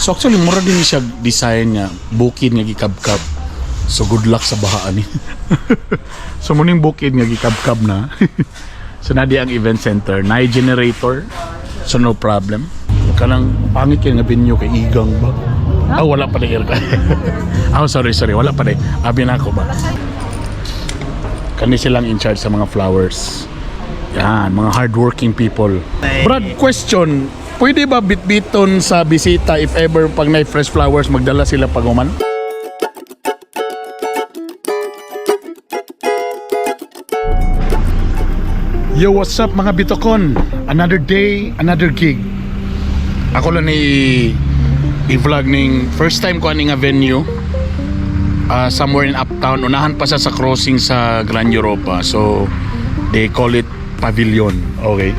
So actually mura din siya design nga bukid nga gikabkab. So good luck sa bahaan ni. So muning bukid nga gikabkab na. So na di ang event center, na generator. So no problem. Kanang pangit kay nga venue kay igang ba? Ah, wala pa na aircon. Oh, sorry, sorry. Wala pa na. Abi na ako ba? Kani silang in charge sa mga flowers. Yan, mga hardworking people. Brad, question. Pwede ba bitbiton sa bisita if ever pag na fresh flowers magdala sila pag human? Yo, what's up, mga bitokon? Another day, another gig. Ako lang ni i-vlog ning first time ko ani nga venue. Somewhere in Uptown. Unahan pa siya sa crossing sa Grand Europa. So, they call it Pavilion. Okay.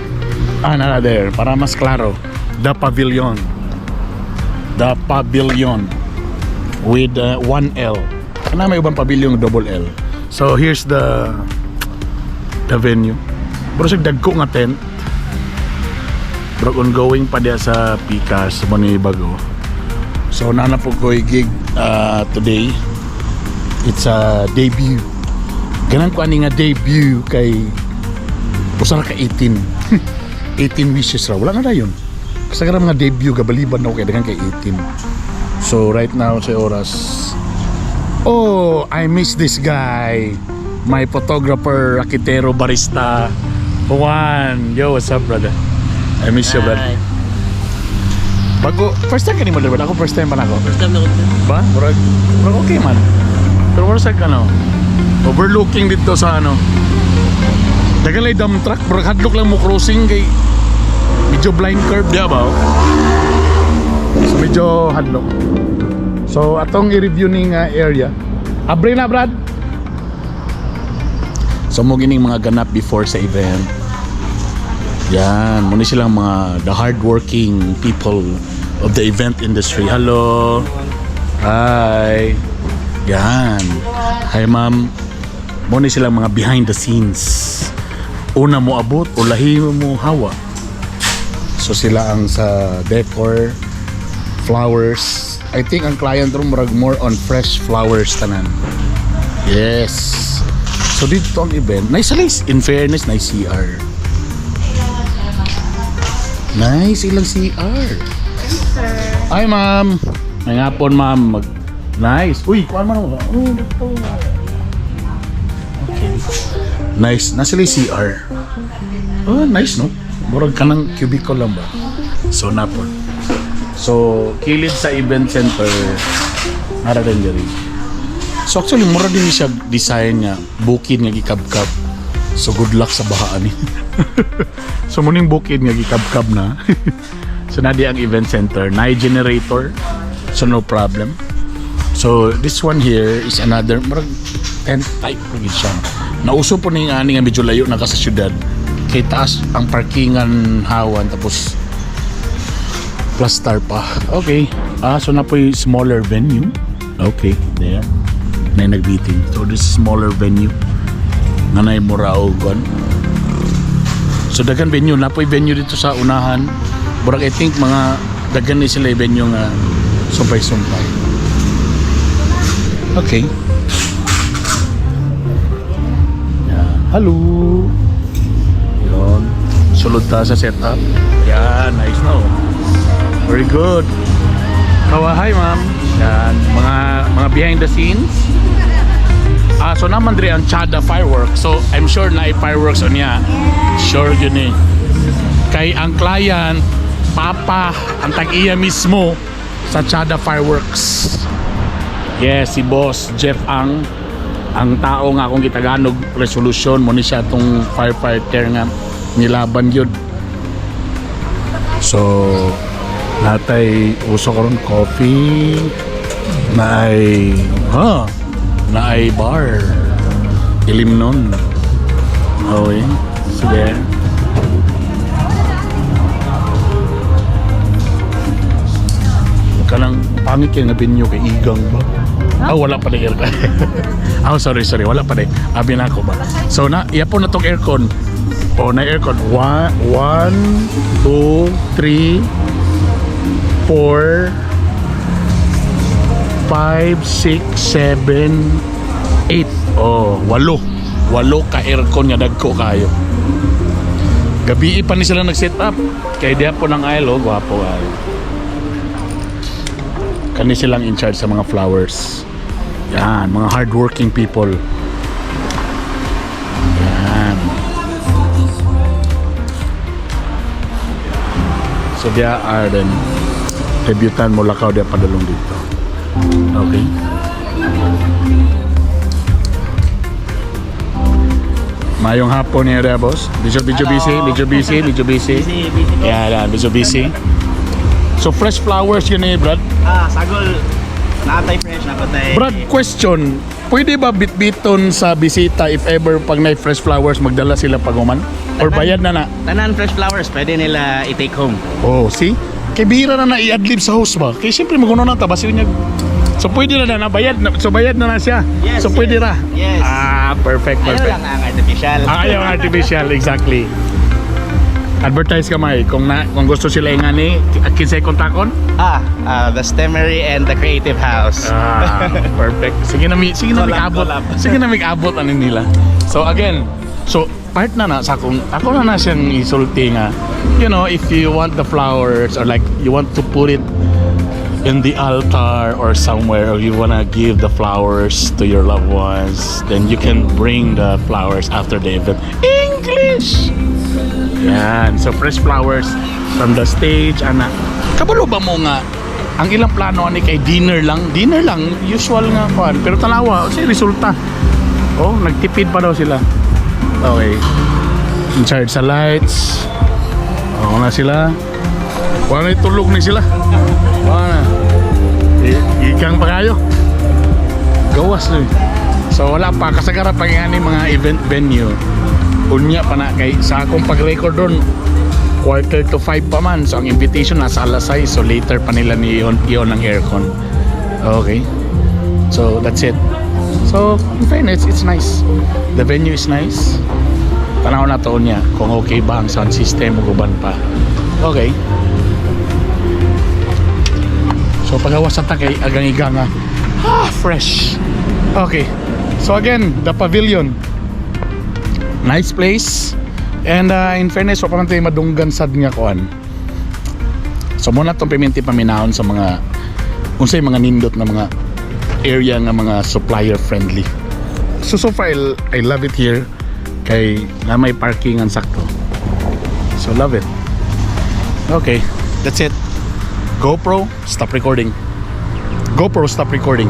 Ah, nara there. Para mas klaro. The Pavilion. The Pavilion. With one L. Ano, may ubang pavilion double L. So, here's the venue. Bro, sa dagko nga tent. Bro, ongoing pa diya sa Pikas, mo ni bago. So, nana po ko gig today. It's a debut. Ganan ko ani nga debut kay usa ra ka 18. 18 wishes ra. Wala na dayon. Kasi karang mga debut gabaliban na ko kay daghan kay 18. So right now sa oras. Oh, I miss this guy. My photographer, rakitero, barista. Juan. Yo, what's up, brother? I miss you, brother. Hi. Bago, first time ka ni mo, brother? Ako first time pa na ako. First time na ko. Ba? Murag okay man. Pero murag sa ano, overlooking dito sa ano. Dagalay dump truck, murag hadlok lang mo crossing kay medyo blind curve diya ba? Oh? So medyo hadlok. So atong i-review ning area. Abre na, Brad. So mo gining mga ganap before sa event. Yan, muna silang mga the hardworking people of the event industry. Hello. Hi. Yan. Hi, ma'am. Muna silang mga behind the scenes. Una mo abot o lahi mo hawa. So sila ang sa decor, flowers. I think ang client room murag more on fresh flowers tanan. Yes. So dito ang event. Nice alis. In fairness, nice CR. Nice ilang CR. Hi, ma'am. May hapon, ma'am. Nice. Uy, kuan man mo. Oh, dito. Okay. Nice. Nasa sila yung CR. Oh, nice, no? Murag ka ng cubicle lang ba? So, napon. So, kilid sa event center, nara rin diri. So, actually, mura din siya design nga, bukid nga gikabkab. So, good luck sa bahaan ni. So, muning bukid nga gikabkab na. So, na di ang event center. Na generator. So, no problem. So, this one here is another, murag tent type ra siya. Nauso po ni ani nga medyo layo na ka sa syudad. Kay taas ang parkingan hawan tapos plaster pa. Okay. Ah, so na po yung smaller venue. Okay, there. Na nag-meeting. So this is smaller venue. Nga na mura og kuan. So daghan venue na po venue dito sa unahan. Murag I think mga daghan ni sila yung venue nga sumpay-sumpay. Okay. Yan. Hello. Yun. Sulod ta sa setup. Yan, nice no. Very good. Kawahay, ma'am. Yan, mga behind the scenes. Ah, so naman diri ang Chada Fireworks. So I'm sure na fireworks on niya. Sure yun eh. Kay ang client, papa, ang tag-iya mismo sa Chada Fireworks. Yes, si Boss Jeff Ang, ang tao nga akong gitaganog resolution mo ni siya tong firefighter nga nilaban yun. So, natay uso karon coffee, naay ha, naay bar. Ilim nun. Okay. Sige. Kanang pangit kay nga venue kay igang ba? Ah, wala pa na aircon. Oh, sorry, sorry. Wala pa na. Abi na ako ba? So, na, iya po na tong aircon. Oh, na aircon. One, one, two, three, four, 5, 6, 7, 8. Oh, walo. Walo ka aircon nga dagko kayo. Gabii pa ni sila nag-set up. Kay diha po ng aisle, oh, gwapo kayo. Kani silang in charge sa mga flowers. Yan, mga hardworking people. Yan. So diya are then debutan mo lakaw diya padulong dito. Okay. Mayong hapon ni area, boss. Medyo medyo busy, medyo busy, medyo busy. Busy, busy po. Yeah, medyo busy. So fresh flowers yun eh, Brad. Ah, sagol. Naa tay fresh, naa tay. Brad, question. Pwede ba bitbiton sa bisita if ever pag na fresh flowers magdala sila pag human? Or bayad na na? Tanan fresh flowers, pwede nila i-take home. Oh, see? Kay bihira na na i-adlib sa host ba? Kay siyempre maguno na ta basi niya. So pwede na na, na bayad na, so bayad na na siya. Yes, so pwede yes. ra. Yes. Ah, perfect, Ayaw perfect. lang ang artificial. Ah, ayaw ang artificial, exactly. Advertise ka may kung gusto sila ingani, kinsay kontakon? Ah, the Stemery and the Creative House. Ah, perfect. Sige na Collab, mig-abot. collab. Sige na mig-abot ani nila. So again, so part na na sa akong ako na na siyang isulti nga if you want the flowers or like you want to put it in the altar or somewhere, or you wanna give the flowers to your loved ones, then you can bring the flowers after the event. English! Yan. So, fresh flowers from the stage, ana. Kabalo ba mo nga, ang ilang plano ani kay dinner lang? Dinner lang, usual nga kuan. Pero tanawa, si resulta. Oh, nagtipid pa daw sila. Okay. In charge sa lights. Oo na sila. Wala na tulog ni sila. Wala na. Ikang pa kayo. Gawas na eh. So wala pa kasagara pa nga ni mga event venue. Unya pa na kay sa akong pag-record doon 4:45 pa man. So ang invitation nasa alas 6. So later pa nila ni i-on ang aircon. Okay. So that's it. So in fairness, it's nice. The venue is nice. Tanaw na to niya kung okay ba ang sound system o uban pa. Okay. So pagawas sa takay agang iga nga. Ah, fresh. Okay. So again, the pavilion. Nice place. And in fairness, wa pa man tayo madunggan sad nga kuan. So muna tong piminti paminahon sa mga unsay mga nindot na mga area nga mga supplier friendly. So so far I love it here kay na may parking ang sakto. So love it. Okay, that's it. GoPro, stop recording. GoPro, stop recording.